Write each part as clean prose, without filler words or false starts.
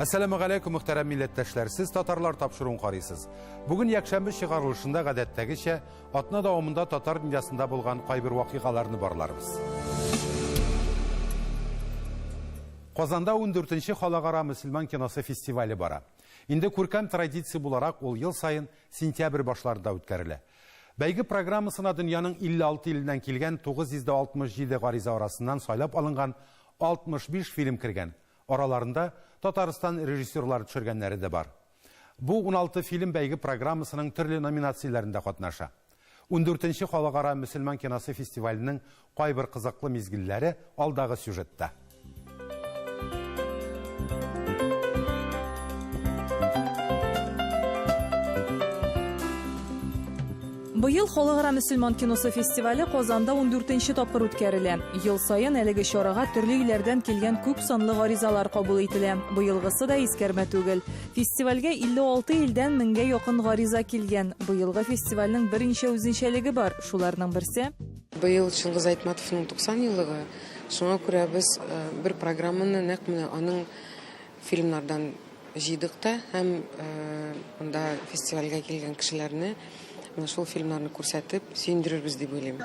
Әссәламегаләйкүм, мөхтәрәм милләттәшләр! Сез Татарлар тапшыруын карыйсыз. Бүген якшәмбе чыгарылышында гадәттәгечә атна дәвамында татар дөньясында булган кайбер вакыйгаларны барларбыз. Казанда 14-нче халыкара мөселман киносы фестивале бара. Инде күркәм традиция буларак ул ел саен сентябрь башларында үткәрелә. Бәйге программасына дөньяның 56 иленнән килгән 967 гариза арасыннан сайлап алынган 65 фильм кергән. Араларында Татарстан режиссерлары төшергәннәре дә бар. Бу 16 фильм бәйге программасының төрле номинацияләрендә катнаша. Ундүртенче халыкара мөселман киносы фестиваленең кайбер кызыклы мизгелләре алдагы сюжетта. Быел Халыкара мөселман киносы фестивале Казанда 14 тапкыр үткәрелә. Ел саен әлеге чарага төрле илләрдән килгән күп санлы гаризалар кабул ителә. Быелгысы да искәрмә түгел. Фестивальгә 56 илдән меңгә якын гариза килгән. Быелгы фестивальнең берничә үзенчәлеге бар. Шуларның берсе. Быел Чыңгыз Айтматовның 90 еллыгы. Шуңа күрә без э, бер программаны нәкъ менә аның фильмнардан Җыйдык та һәм монда фестивальгә килгән кешеләрне менә шул фильмнарны күрсәтеп сөендерербез дип уйлыйм.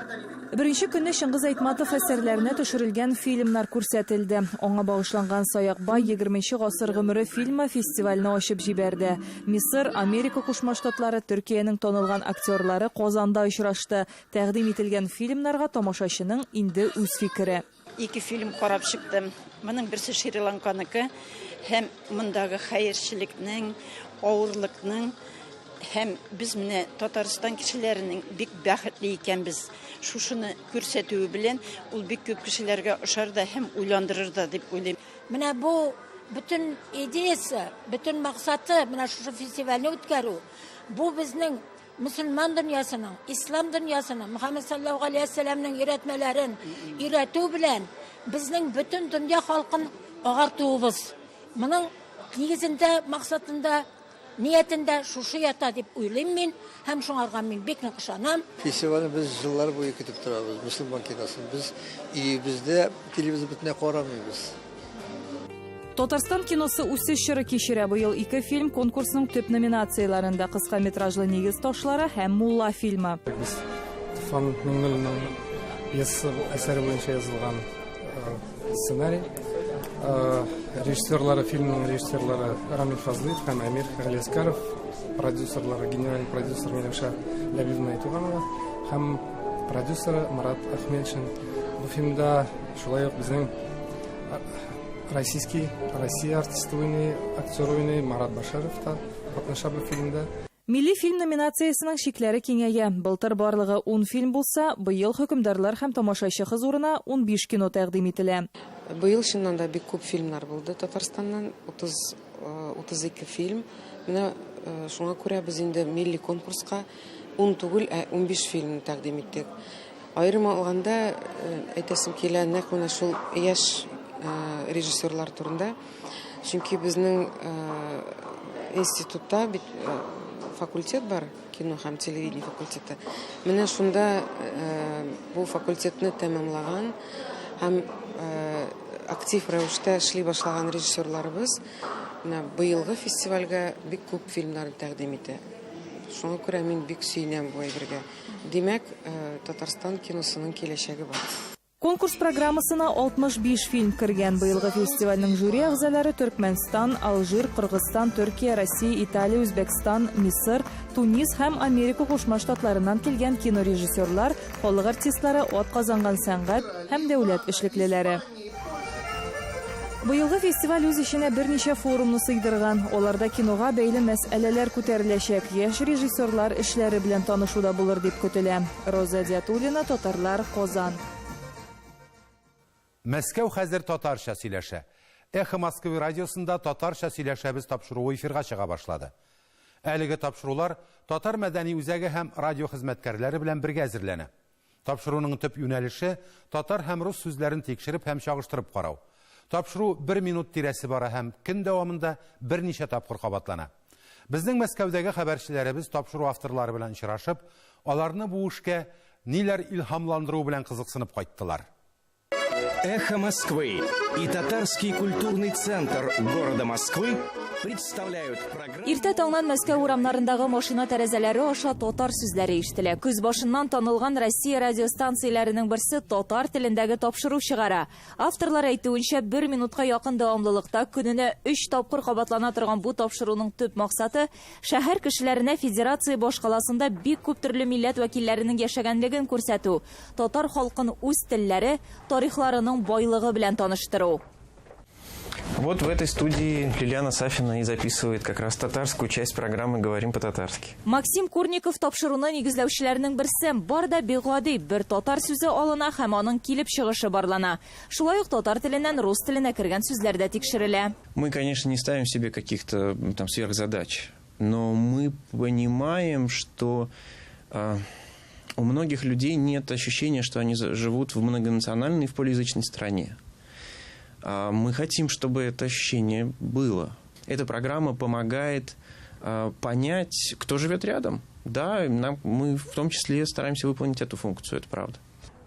Беренче көнне Чыңгыз Айтматов әсәрләренә төшерелгән фильмнар күрсәтелде. Аңа багышланган Саякбай, Егерменче гасыр гомере фильмы фестивальне ачып җибәрде. Мисыр, Америка Кушма Штатлары, Төркиянең танылган актерлары Казанда очрашты. Тәкъдим ителгән фильмнарга тамашачының инде үз фикере. Ике фильм карап чыктым. Моның берсе Шри-Ланканыкы һәм мондагы хәерчелекнең, авырлыкның һәм без менә Татарстан кешеләренең бик бәхетле икәнбез. Шушыны күрсәтүе белән ул бик күп кешеләргә ошар да һәм уйландырыр да дип уйлыйм. Менә бу бөтен идеясы, бөтен максаты менә шушы фестивальне үткәрү. Бу безнең Мөселман дөньясының, ислам дөньясының, Мөхәммәд саллаллаһу галәйһи вәссәламнең өйрәтмәләрен өйрәтү белән безнең бөтен дөнья халкын агартуыбыз. Моның нигезендә, максатында, ниятендә шушы ята дип уйлыйм мин һәм шуңарга мин бик нык ышанам. Фестивальне без еллар буе көтеп торабыз, мөселман киносын. Без өебездә телевизор бөтенләй карамыйбыз. Татарстан киносы үсеш чоры кичерә. Быел ике фильм конкурсның төп номинацияләрендә кыска метражлы Нигез ташлары һәм Мулла фильмы. Без Туфан Миңнуллинның пьеса әсәре буенча язылган э, сценарий. Э, режиссерлары, фильмның режиссерлары Рамил Фазлыев һәм Әмир Галиәскаров, продюсерлары, генеральный продюсер Миләүшә Ләбибовна Айтуганова һәм продюсеры Марат Ахметшин. Бу фильмда шулай ук безнең Российский, Россия артисты уйный, актер уйный, Марат Башаров та катнаша бу фильмда. Милли фильм номинациясенең чикләре киңәя. Былтыр барлыгы ун фильм булса, быел хөкемдарлар һәм тамашачы хозурына 15 кино тәкъдим ителә. Быел чыннан да бик күп фильмнар булды Татарстаннан, 30, 32 фильм. Менә шуңа күрә без инде милли конкурска ун түгел, ә 15 фильмны тәкъдим иттек. Аерым алганда, әйтәсем килә, нәкъ менә шул яшь режиссерлар турында. Чөнки безнең институтта бит факультет бар, кино һәм телевидение факультеты. Менә шунда бу факультетны тәмамлаган һәм актив рәвештә эшли башлаган режиссерларыбыз менә быелгы фестивальгә бик күп фильмнарын тәкъдим итә. Шуңа күрә мин бик сөенәм бу әйбергә. Димәк, Татарстан киносының киләчәге бар. Конкурс программасына 65 фильм кергән. Быелгы фестивальнең жюри әгъзалары Төркмәнстан, Алжир, Кыргызстан, Төркия, Россия, Италия, Үзбәкстан, Мисыр, Тунис һәм Америка Кушма Штатларыннан килгән кинорежиссерлар, халык артистлары, атказанган сәнгать һәм дәүләт эшлеклеләре. Быелгы фестиваль үз эченә берничә форумны сыйдырган. Аларда кинога бәйле мәсьәләләр күтәреләчәк, яшь режиссерлар эшләре белән танышу да булыр дип көтелә. Роза Диатуллина, Татарлар, Казан. Мәскәү хәзер татарча сөйләшә. Эхо Москвы радиосында Татарча сөйләшәбез тапшыруы эфирга чыга башлады. Әлеге тапшырулар Татар мәдәни үзәге һәм радио хезмәткәрләре белән бергә әзерләнә. Тапшыруның төп юнәлеше, татар һәм рус сүзләрен тикшереп һәм чагыштырып карау. Тапшыру бер минут тирәсе бара һәм көн дәвамында берничә тапкыр кабатлана. Безнең Мәскәүдәге хәбәрчеләребез тапшыру авторлары белән очрашып, аларны бу эшкә ниләр илһамландыруы белән кызыксынып кайттылар. «Эхо Москвы» и Татарский культурный центр города Москвы представляют программу... Иртә таңнан Мәскәү урамнарындагы машина тәрәзәләре аша татар сүзләре ишетелә. Көз башыннан танылган Россия радиостанцияләренең берсе татар телендәге тапшыру чыгара. Авторлар әйтүенчә, бер минутка якын дәвамлылыкта көненә өч тапкыр кабатлана торган бу тапшыруның төп максаты шәһәр кешеләренә федерация башкаласында бик күп төрле милләт вәкилләренең яшәгәнлеген күрсәтү, татар халкын үз телләре, тарихларының байлыгы белән таныштыру. Вот в этой студии Лилиана Сафина и записывает как раз татарскую часть программы «Говорим по-татарски». Максим Курников тапшыруны нигезләүчеләрнең берсе. Бар да бик гади, бер татар сүзе алына һәм аның килеп чыгышы барлана. Шулай ук татар теленнән рус теленә кергән сүзләр дә тикшерелә. Мы, конечно, не ставим себе каких-то там сверхзадач, но мы понимаем, что у многих людей нет ощущения, что они живут в многонациональной и в полиязычной стране. Мы хотим, чтобы это ощущение было. Эта программа помогает понять, кто живет рядом. Да, мы в том числе стараемся выполнить эту функцию, это правда.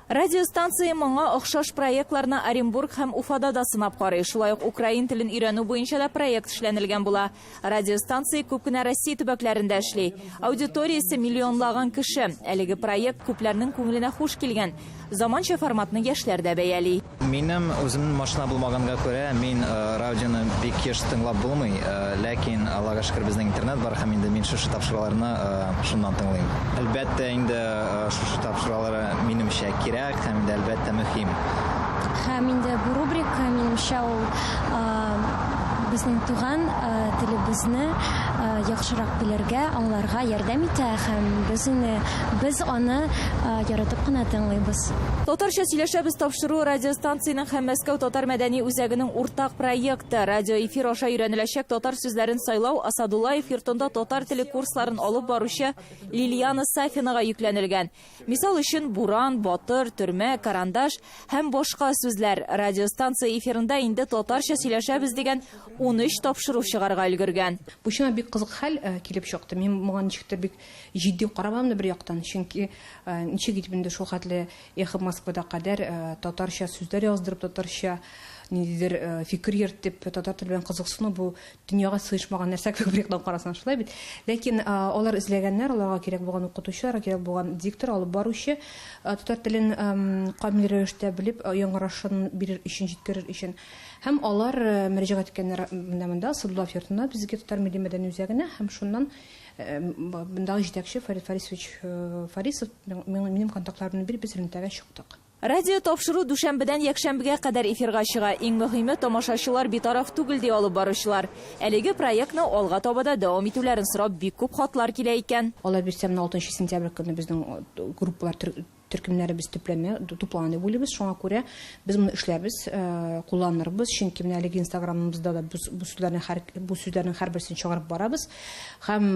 Радиостанция моңа охшаш проектларны Оренбург һәм Уфада да сынап карый. Шулай ук украин телен өйрәнү буенча да проект эшләнелгән була. Радиостанция күп кенә Россия төбәкләрендә эшли. Аудиториясе миллионлаган кеше. Әлеге проект күпләрнең күңеленә хуш килгән. Заманча форматны яшьләр дә бәяли. Минем үземнең машина булмаганга күрә, мин радионы бик еш тыңлап булмый, ләкин Аллага шөкер безнең интернет бар һәм инде мин шушы тапшыруларны шуннан тыңлыйм. Әлбәттә, инде шушы тапшырулары минемчә кирәк һәм инде әлбәттә мөһим. Һәм инде бу рубрика минемчә ул безнең туган телебезне яхшырак белергә, аңларга ярдәм итә һәм без аны яратып кына тыңлыйбыз. Татарча сөйләшәбез тапшыру радиостанциянең һәм Мәскәү татар мәдәни үзәгенең уртак проекты. Радио эфир аша өйрәнеләчәк татар сүзләрен сайлау Асадуллаев йортында татар теле курсларын алып баручы Лилиана Сафинага йөкләнелгән. Мисал өчен буран, батыр, төрмә, карандаш һәм башка сүзләр. Радиостанция эфирында инде татарча сөйләшәбез дигән 13 тапшыру чыгарга өлгергән. Бу чынлап бик кызык хәл килеп чыкты. Мин моңа ничектер бик җитди карамам да бер яктан, чөнки ничек итеп инде шул хәтле Эхо Москвада кадәр татарча сүзләр яздырып, татарча ниндидер фикер йөртеп, татар теле белән кызыксыну бу дөньяга сыйшмаган нәрсә кебек бер яктан карасаң шулай бит. Ләкин алар эзләгәннәр, аларга кирәк булган укытучылар, кирәк булган диктор, алып баручы татар телен камил рәвештә белеп, яңгырашын бирер өчен, җиткерер өчен. Һәм алар мөрәҗәгать иткәннәр монда Асадуллаев йортына, безгә татар милли мәдәни үзәгенә, һәм шуннан мондагы җитәкче Фарид Фарисович Фарисов минем контактларымны биреп, без элемтәгә чыктык. Радио тапшыру дүшәмбедән якшәмбегә кадәр эфирга чыга. Иң мөһиме, тамашачылар битараф түгел ди алып баручылар. Әлеге проектны алга таба да дәвам итүләрен сорап бик күп хатлар килә икән. Алла бирсә, менә 6 сентябрь көнне безнең группалар төркемнәребез туплана дип уйлыйбыз. Шуңа күрә без моны эшләрбез, кулланырбыз, чөнки менә әлеге Инстаграмыбызда да бу сүзләрнең һәрберсен чыгарып барабыз. Һәм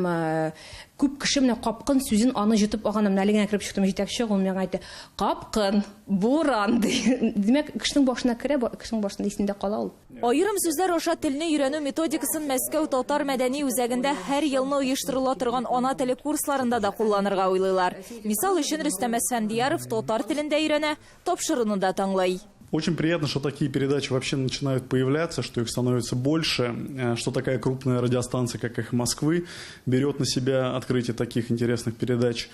күп кеше менә капкын сүзен аны җытып алган, менә әле генә кереп чыктым җитәкче, ул миңа әйтте, капкын, буран ди. Димәк, кешенең башына керә, кешенең башында исендә кала ул. Аерым сүзләр аша телне өйрәнү методикасын Мәскәү татар мәдәни үзәгендә һәр елны оештырыла торган ана теле курсларында да кулланырга уйлыйлар. Мисал өчен Рөстәм Әсфәндияров татар телендә өйрәнә, тапшыруны да тыңлый. Очень приятно, что такие передачи вообще начинают появляться, что их становится больше, что такая крупная радиостанция, как «Эхо Москвы», берет на себя открытие таких интересных передач.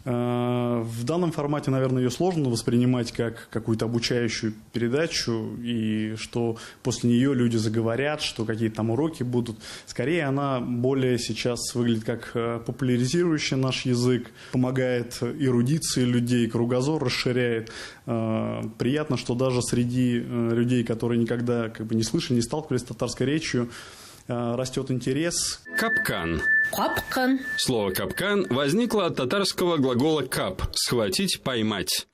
В данном формате, наверное, ее сложно воспринимать как какую-то обучающую передачу, и что после нее люди заговорят, что какие-то там уроки будут. Скорее, она более сейчас выглядит как популяризирующая наш язык, помогает эрудиции людей, кругозор расширяет. Приятно, что даже среди людей, которые никогда не слышали, не сталкивались с татарской речью, растет интерес. Капкан. Капкан. Слово «капкан» возникло от татарского глагола «кап» – «схватить, поймать».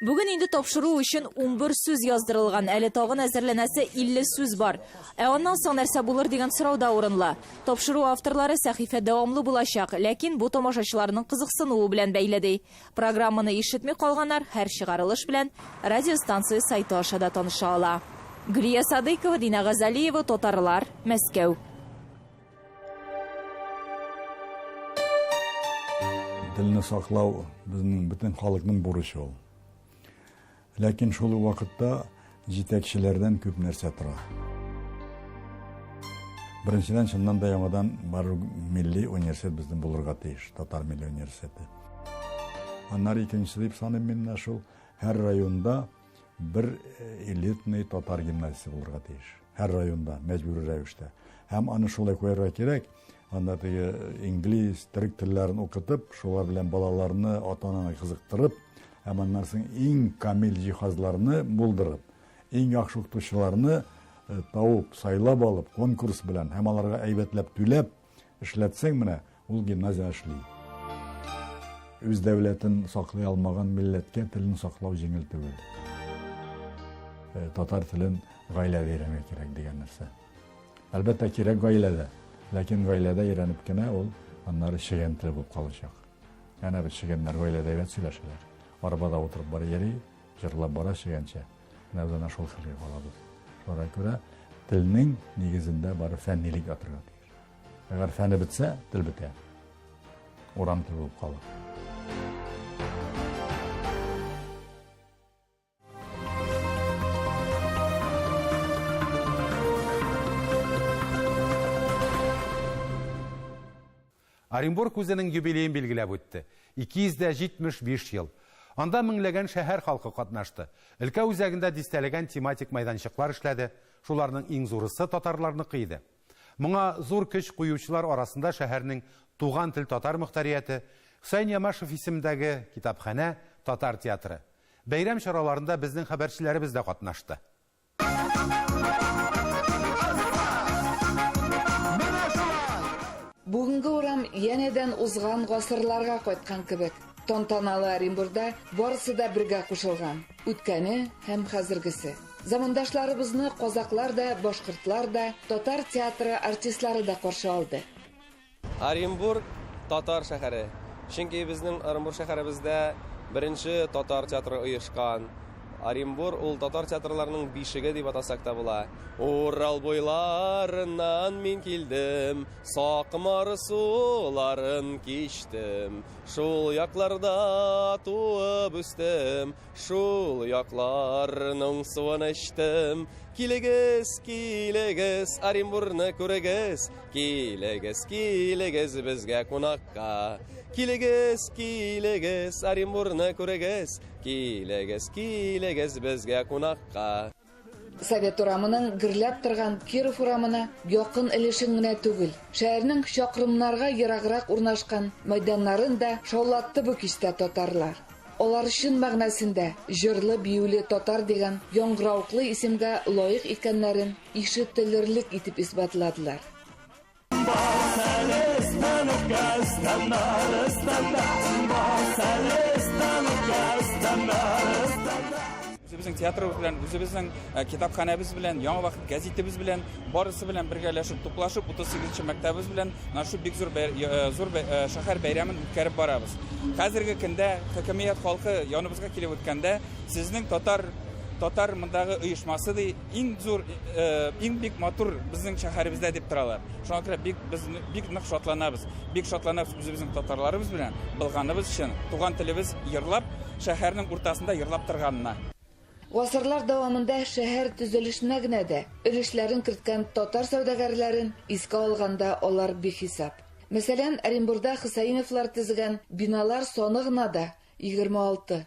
Бүген инде тапшыру өчен 11 сүз яздырылган, әле тагын әзерләнәсе 50 сүз бар. Ә аннан соң нәрсә булыр дигән сорау да урынлы. Тапшыру авторлары сәхифә дәвамлы булачак, ләкин бу тамашачыларның кызыксынуы белән бәйле ди. Программаны ишетми калганнар һәр чыгарылыш белән радиостанция сайты аша да таныша ала. Гөлия Садыйкова, Дина Газалиева, Татарлар, Мәскәү. Телне саклау безнең бөтен халыкның бурычы ул. Ләкин шул ук вакытта җитәкчеләрдән күп нәрсә тора. Беренчедән, чыннан да яңадан барыр милли университет безнең булырга тиеш, татар милли университеты. Аннары икенчесе дип саныйм мин менә шул, һәр районда бер э, элитный татар гимназиясе булырга тиеш. Һәр районда мәҗбүри рәвештә. Һәм аны шулай куярга кирәк, анда теге инглиз, төрек телләрен укытып, шулар белән балаларны, ата-ананы кызыктырып, һәм аннан соң иң камил җиһазларны булдырып, иң яхшы укытучыларны э, табып, сайлап алып, конкурс белән һәм аларга әйбәтләп түләп эшләтсәң менә, ул гимназия эшли. Үз дәүләтен саклый алмаган милләткә телен саклау җиңел түгел. Э, татар телен гаиләдә өйрәнергә кирәк дигән нәрсә. Әлбәттә, кирәк гаиләдә. Ләкин гаиләдә өйрәнеп кенә ул аннары чегән теле булып калачак. Әнә бит чегәннәр гаиләдә әйбәт сөйләшәләр. Арбада утырып бара йөри, җырлап бара чегәнчә. Менә без әнә шул хәлгә калабыз. Шуңа күрә телнең нигезендә бары фәннилек ятырга тиеш. Әгәр фәне бетсә, тел бетә. Урам теле булып кала. Оренбург үзенең юбилеен билгеләп үтте. 275 ел. Анда меңләгән шәһәр халкы катнашты. Өлкә үзәгендә дистәләгән тематик мәйданчыклар эшләде. Шуларның иң зурысы татарларныкы иде. Моңа зур көч куючылар арасында шәһәрнең Туган тел татар мохтарияте, Хөсәен Ямашев исемендәге китапханә, татар театры. Бәйрәм чараларында безнең хәбәрчеләребез дә катнашты. Бүгенге урам янәдән узган гасырларга кайткан кебек. Тантаналы Оренбурда барысы да бергә кушылган, үткәне һәм хәзергесе. Замандашларыбызны казаклар да, башкортлар да, татар театры артистлары да каршы алды. Оренбург татар шәһәре. Чөнки безнең Оренбург шәһәребездә беренче татар театры оешкан. Оренбур ул татар театрларының бишеге дип атасак та була. Урал буйларыннан мин килдем, Сакмар суларын кичтем. Шул якларда туып үстем, Шул якларның суын эчтем. Килегез, килегез, Оренбурны күрегез. Килегез, килегез безгә кунакка. Килегез, килегез, Оренбурны күрегез. Килегез, килегез безгә кунакка. Совет урамының гөрләп торган Киров урамына якын өлешен генә түгел, шәһәрнең чакрымнарга ераграк урнашкан мәйданнарын да шаулатты бу кичтә татарлар. Алар чын мәгънәсендә җырлы-биюле татар дигән яңгыравыклы исемгә лаек икәннәрен ишетелерлек итеп исбатладылар. Үзебезнең театрыбыз белән, үзебезнең э, китапханәбез белән, Яңа вакыт гәзитебез белән, барысы белән бергәләшеп, туплашып, 38 мәктәбебез белән менә шу бик зур э, зур э, шәһәр бәйрәмен үткәреп барабыз. Хәзерге көндә хакимият халкы яныбызга килеп үткәндә, сезнең татар татар мондагы оешмасы ди, иң зур, иң бик матур безнең шәһәребездә дип торалар. Шуңа күрә бик без бик нык шатланабыз. Бик шатланабыз үзебезнең татарларыбыз белән, булганыбыз өчен, туган телебез йырлап, шәһәрнең уртасында йырлап торганына. Гасырлар дәвамында шәһәр төзелешенә генә дә өлешләрен керткән татар сәүдәгәрләрен искә алганда алар бихисап. Мәсәлән, Оренбурда Хөсәеновлар төзегән биналар саны гына да 26.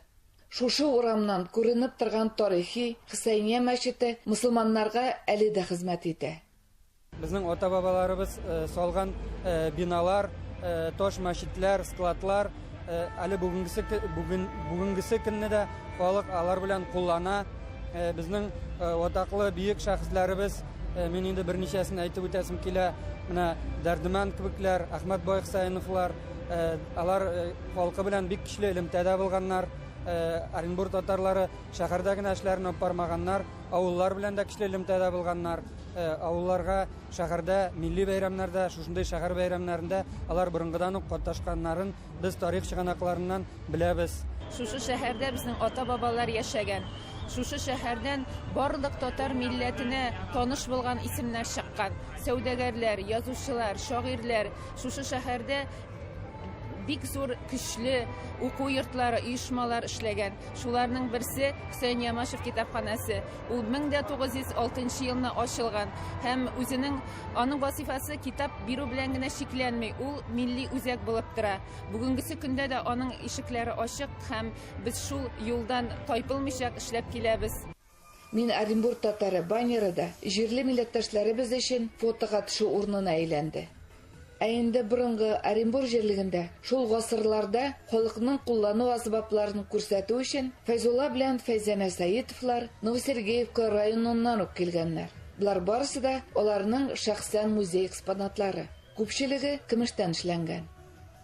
Шушы урамнан күренеп торган тарихи Хөсәения мәчете мосылманнарга әле дә хезмәт итә. Безнең ата-бабаларыбыз салган биналар, таш мәчетләр, складлар әле бүгенгесе бүген бүгенгесе көнне дә халык алар белән куллана. Безнең атаклы бөек шәхесләребез, мин инде берничәсен әйтеп үтәсем килә. Менә Дәрдемән кебекләр, Әхмәт бай Хусаиновлар, алар халкы белән бик көчле элемтәдә булганнар. Оренбур татарлары шәһәрдә генә эшләрен алып бармаганнар, авыллар белән дә көчле элемтәдә булганнар. Авылларга, шәһәрдә милли бәйрәмнәрдә, шушындый шәһәр бәйрәмнәрендә алар борынгыдан ук катнашканнарын без тарих чыганакларыннан беләбез. Шушы шәһәрдә безнең ата-бабалар яшәгән. Шушы шәһәрдән барлык татар милләтенә таныш булган исемнәр чыккан. Сәүдәгәрләр, язучылар, шагыйрьләр. Шушы шәһәрдә. бик зур көчле уку йортлары, оешмалар эшләгән. Шуларның берсе Хөсәен Ямашев китапханәсе. Ул 1906 елны ачылган һәм үзенең аның вазифасы китап бирү белән генә чикләнми, ул милли үзәк булып тора. Бүгенгесе көндә дә аның ишекләре ачык һәм без шул юлдан тайпылмыйча эшләп киләбез. Мин Оренбург татары баннеры да җирле милләттәшләребез өчен фотога төшү урынына әйләнде. Ә инде борынгы Оренбур җирлегендә шул гасырларда халыкның куллану асбапларын күрсәтү өчен Фәйзулла белән Фәйзәнә Сәетовлар Новосергеевка районыннан ук килгәннәр. Болар барысы да аларның шәхсән музей экспонатлары. Күпчелеге көмештән эшләнгән.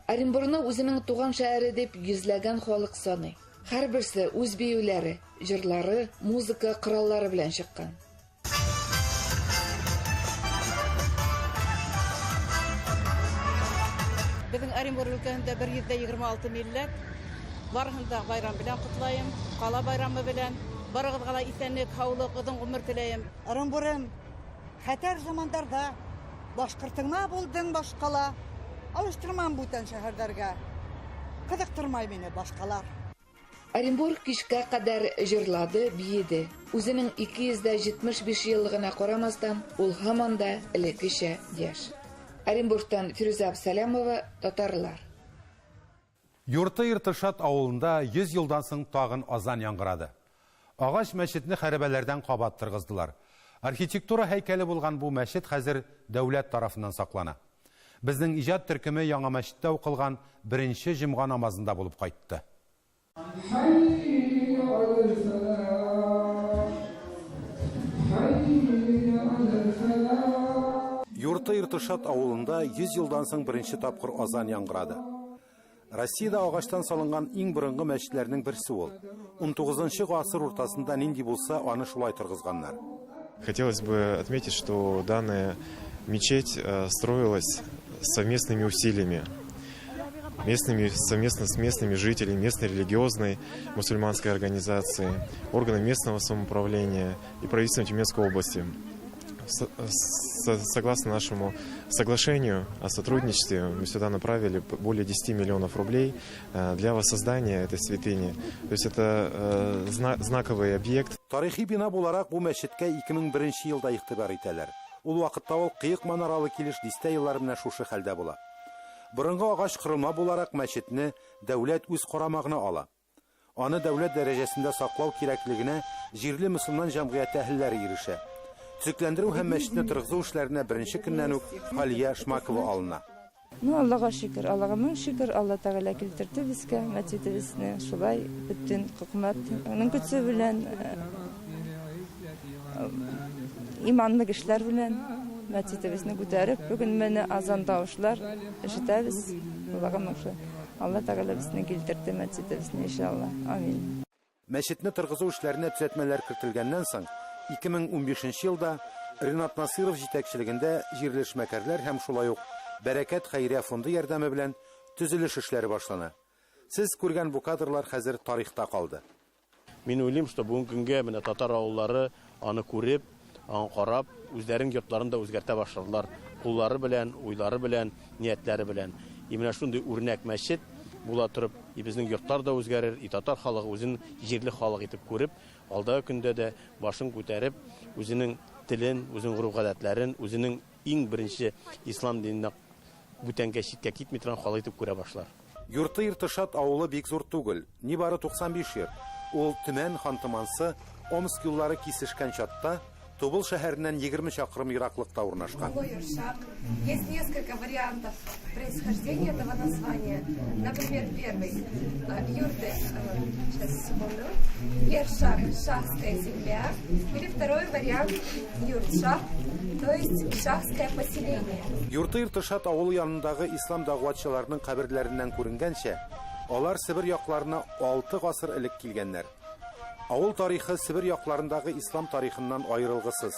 Оренбурны үзенең туган шәһәре дип йөзләгән халык саный. Һәрберсе үз биюләре, җырлары, музыка кораллары белән чыккан. Безнең Оренбур өлкәсендә 126 милләт. Барысын да байрам белән котлаем, кала байрамы белән. Барыгызга да исәнлек, һаулык, озын гомер теләем. Орынбурым, хәтәр замандарда башкортыңна булдың башкала. Алыштырмам бүтән шәһәрләргә. Кызыктырмай мине башкалар. Оренбург кичкә кадәр җырлады, биеде. Үзенең 275 еллыгына карамастан, ул һаман да элеккечә яшь. Оренбургтан Фирүзә Абсалямова, Татарлар. Юрты Иртышат авылында 100 елдан соң тагын азан яңгырады. Агач мәчетне хәрабәләрдән кабат торгыздылар. Архитектура һәйкәле булган бу мәчет хәзер дәүләт тарафыннан саклана. Безнең иҗат төркеме яңа мәчеттә укылган беренче җомга намазында булып кайтты. Юрты Иртышат авылында 100 елдан соң беренче тапкыр азан яңгырады. Россиядә агачтан салынган иң борынгы мәчетләрнең берсе ул. 19 гасыр уртасында нинди булса, аны шулай торгызганнар. Хотелось бы отметить, что данная мечеть э, строилась совместными усилиями местными, совместно с местными жителями, местной религиозной мусульманской организации, органами местного самоуправления и правительством Тюменской области. Согласно нашему соглашению о сотрудничестве, мы сюда направили более 10 миллионов рублей э, для воссоздания этой святыни. То есть это э, знаковый объект. Тарихи бина буларак бу мәчеткә 2001 елда игътибар итәләр. Ул вакытта ул кыек манаралы килеш дистә еллар менә шушы хәлдә була. Борынгы агач корылма буларак мәчетне дәүләт үз карамагына ала. Аны дәүләт дәрәҗәсендә саклау кирәклегенә җирле мөселман җәмгыяте әһелләре ирешә. Төзекләндерү һәм мәчетне торгызу эшләренә беренче көннән үк Галия Шмакова алына. Ну, Аллага шөкер, Аллага мең шөкер, Алла Тәгалә килтерде безгә мәчетебезне, шулай бөтен хөкүмәтнең көче белән, иманлы кешеләр белән мәчетебезне күтәреп, бүген менә азан тавышлар ишетәбез. Аллага мең шөкер. Алла Тәгалә безне килтерде мәчетебезне, иншалла. Амин. Мәчетне торгызу эшләренә төзәтмәләр кертелгәннән соң, 2015 елда Ринат Насыйров җитәкчелегендә җирле эшмәкәрләр һәм шулай ук Бәрәкәт хәйрия фонды ярдәме белән төзелеш эшләре башлана. Сез күргән бу кадрлар хәзер тарихта калды. Мин уйлыйм, что бүгенге көнгә менә татар авыллары аны күреп, аңа карап, үзләренең йортларын да үзгәртә башладылар. Куллары белән, уйлары белән, ниятләре белән. И менә шундый үрнәк мәчет була торып, и безнең йортлар да үзгәрер, и татар халыгы үзен җирле халык итеп күреп, алдагы көндә дә башын күтәреп, үзенең телен, үзенең гореф-гадәтләрен, үзенең иң беренче ислам диненә бүтәнгә читкә китми торган халык итеп күрә башлар. Юрты Иртышат авылы бик зур түгел, нибары 95 йорт. Ул Төмән, Ханты-Мансы, Омск юллары кисешкән чатта, Тубыл шәһәреннән 20 чакрым ераклыкта урнашкан. Ершак. Есть несколько вариантов происхождения этого названия. Например, первый. Юрты, сейчас, секунду. Ершак, шахская земля. Или второй вариант Юртшах, то есть шахское поселение. Юрты Иртышат авылы янындагы ислам дәгъватчыларының каберләреннән күренгәнчә, алар Себер якларына 6 гасыр элек килгәннәр. Авыл тарихы Себер якларындагы ислам тарихыннан аерылгысыз.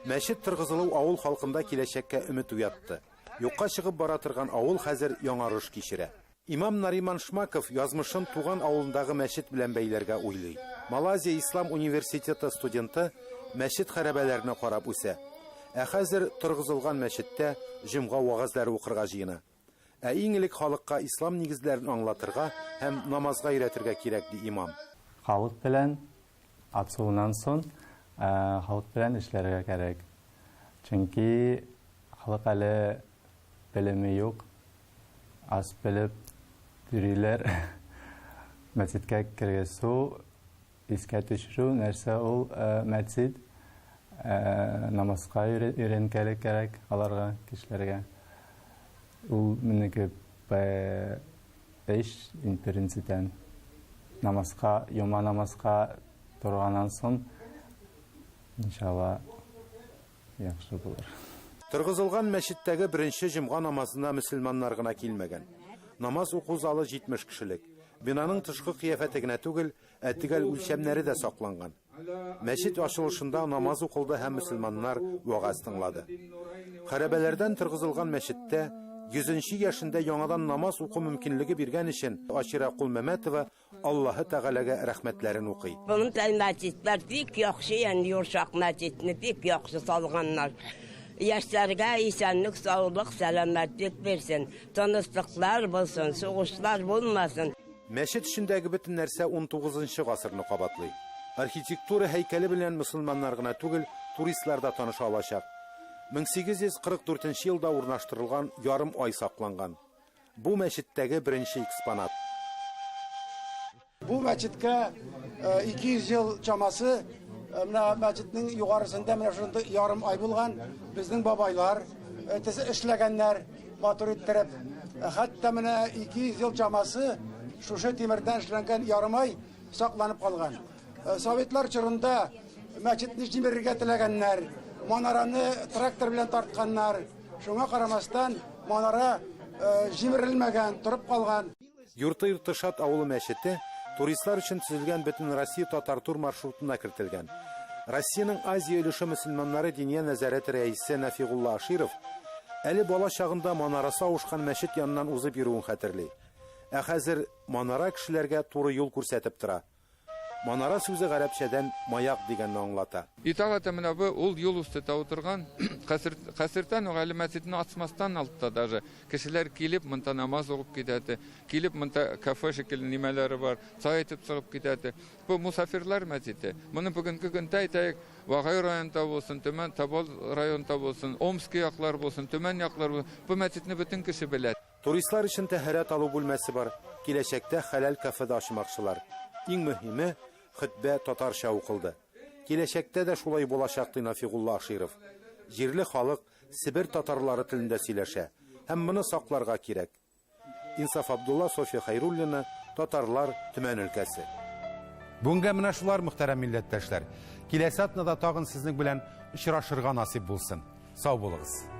Мәчет торгызылу авыл халкында киләчәккә өмет уятты. Юкка чыгып бара торган авыл хәзер яңарыш кичерә. Имам Нариман Шмаков язмышын туган авылындагы мәчет белән бәйләргә уйлый. Малайзия ислам университеты студенты мәчет хәрабәләренә карап үсә. Ә хәзер торгызылган мәчеттә җомга вәгазьләре укырга җыена. Ә иң элек халыкка ислам нигезләрен аңлатырга һәм намазга өйрәтергә кирәк, ди имам. Халык белән ачылуыннан соң халык белән эшләргә кәрәк. Чөнки халык әле белеме юк, аз белеп йөриләр. Мәчеткә кергезү Искә төшерү, нәрсә ул мәчет, намазга өйрәнкәле кәрәк аларга, кешеләргә. Ул минеке эш беренчедән. Намазга, йома намазга торганнан соң, иншалла, яхшы булыр. Торгызылган мәчеттәге беренче җомга намазына мөселманнар гына килмәгән. Намаз уку залы 70 кешелек. Бинаның тышкы кыяфәте генә түгел, ә төгәл үлчәмнәре дә сакланган. Мәчет ачылышында намаз укылды һәм мөселманнар вәгазь тыңлады. Хәрабәләрдән торгызылган мәчеттә 100 нче яшендә яңадан намаз уку мөмкинлеге биргән өчен Ачира Кулмәмәтова Аллаһы Тәгаләгә рәхмәтләрен укый. Мондай мәчетләр бик яхшы, янә Юршак мәчетне бик яхшы салганнар. Яшьләргә исәнлек, саулык, сәламәтлек бирсен, тынычлыклар булсын, сугышлар булмасын. Мәчет эчендәге бөтен нәрсә унтугызынчы гасырны кабатлый. Архитектура һәйкәле белән мөселманнар гына түгел, туристлар да таныша алачак. 1844 нче елда урнаштырылган ярым ай сакланган. Бу мәчеттәге беренче экспонат. Бу мәчеткә 200 ел чамасы менә мәчетнең югарысында менә шундый ярым ай булган. Безнең бабайлар эшләгәннәр матур иттереп. Хәтта менә 200 ел чамасы шушы тимердән эшләнгән ярым ай сакланып калган. Советлар чорында мәчетне җимерергә теләгәннәр, манараны трактор белән тартканнар. Шуңа карамастан, манара җимерелмәгән, торып калган. Юрты Иртышат авылы мәчете туристлар өчен төзелгән Бөтенроссия татар-тур маршрутына кертелгән. Россиянең Азия өлеше мөселманнары Диния нәзарәте рәисе Нәфигулла Аширов әле бала чагында манарасы авышкан мәчет яныннан узып йөрүен хәтерли. Ә хәзер манара кешеләргә туры юл күрсәтеп тора. Манара сүзе гарәпчәдән маяк дигәнне аңлата. Итагате менә бу ул юл өстетә утырган, хәсер, хәсертән үк әле мәчетне ачмастан алтта даже кешеләр килеп монта намаз укып китәте, килеп монта кафе шикелле нимәләре бар, чай эчеп чыгып китәте. Бу мусафирлар мәчете. Моны бүгенге көндә әйтәек, Вагай районында булсын, Төмән, Тобол районында булсын, Омски яклар булсын, Төмән яклар булсын, бу мәчетне бөтен кеше белә. Туристлар өчен тәһарәт алу бүлмәсе бар, киләчәктә хәләл кафе да ачмакчылар. Иң мөһиме, хөтбә татарча укылды. Киләчәктә дә шулай булачак, ди Нафигулла Аширов. Җирле халык Себер татарлары телендә сөйләшә һәм моны сакларга кирәк. Инсаф Абдулла, Софья Хәйруллина, Татарлар, Төмән өлкәсе. Бүгенгә менә шулар, мөхтәрәм милләттәшләр. Киләсе атнада тагын сезнең белән очрашырга насыйп булсын. Сау булыгыз.